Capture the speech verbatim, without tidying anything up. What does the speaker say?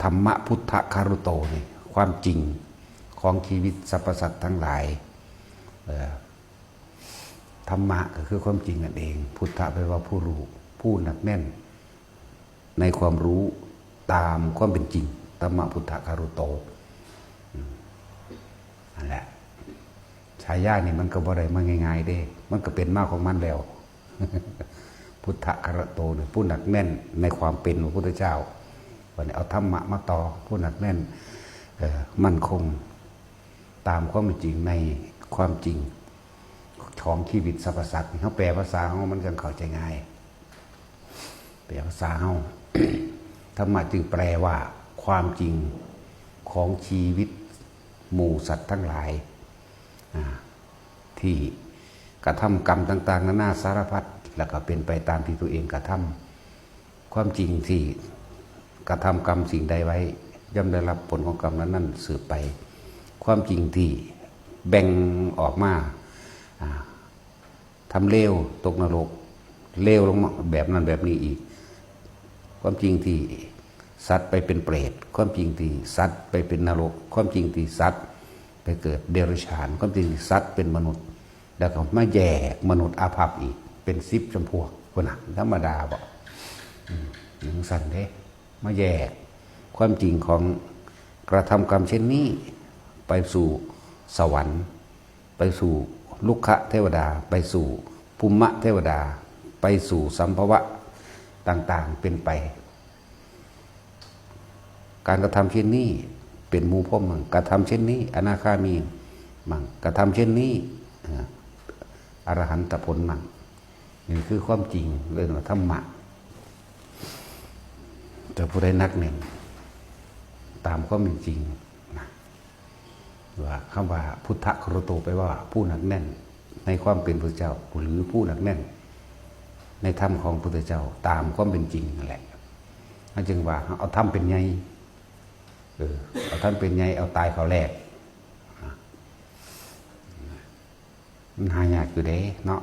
ธรรมะพุทธคารุโตนี่ ความจริงของชีวิตสรรพสัตว์ทั้งหลาย เอ่อ ธรรมะก็คือความจริงนั่นเอง พุทธะแปลว่าผู้รู้ ผู้หนักแน่น ในความรู้ตามความเป็นจริง ธรรมะพุทธคารุโต อืม นั่นแหละ ฉายานี่มันก็บ่ได้มาง่ายๆเด้ มันก็เป็นมาของมันแล้ว พุทธคารุโตเนี่ย ผู้หนักแน่นในความเป็นพระพุทธเจ้า วันนี้เอาธรรมะมาต่อ ผู้หนักแน่น เอ่อ มั่นคง ตามความเป็นจริงในความจริงของชีวิตสรรพสัตว์ เขาแปลภาษาของมันจังเข้าใจง่าย แปลภาษาเฮา ธรรมะจึงแปลว่าความจริงของชีวิตหมู่สัตว์ทั้งหลาย อ่า ที่กระทำกรรมต่างๆนานาสารพัด แล้วก็เป็นไปตามที่ตัวเองกระทำ ความจริงที่กระทำกรรมสิ่งใดไว้ ย่อมได้รับผลของกรรมนั้นๆสืบไป ความจริงที่แบ่งออกมา อ่า ทำเลวตกนรก เลวลงมาแบบนั้นแบบนี้อีก ความจริงที่สัตว์ไปเป็นเปรต ความจริงที่สัตว์ไปเป็นนรก ความจริงที่สัตว์ไปเกิดเดรัจฉาน ความจริงที่สัตว์เป็นมนุษย์ แล้วก็มาแยกมนุษย์อาภัพอีก เป็นสิบจำพวก พุ้นน่ะ ธรรมดาบ่ อืม จั่งซั้นเด้ มาแยกความจริงของกระทำกรรมเช่นนี้ ไปสู่สวรรค์ ไปสู่ลุกขเทวดา ไปสู่ภูมิเทวดา ไปสู่สัมภวะต่างๆเป็นไป การกระทำเช่นนี้เป็นหมู่พรหมมั่ง กระทำเช่นนี้อนาคามีมั่ง กระทำเช่นนี้ อ่า อรหันตผลมั่ง นี่คือความจริง เรียกว่าธรรมะ แต่ผู้ใดหนักแน่นตามความเป็นจริงนะ ว่าคำว่าพุทธคารุโตแปลว่าผู้หนักแน่นในความเป็นพระเจ้า หรือผู้หนักแน่นในธรรมของพระพุทธเจ้าตามความเป็นจริงนั่นแหละ นั่นจึงว่าเอาธรรมเป็นใหญ่ เออ เอาธรรมเป็นใหญ่ เอาตายเข้าแลก มันหายากอยู่เด้เนาะ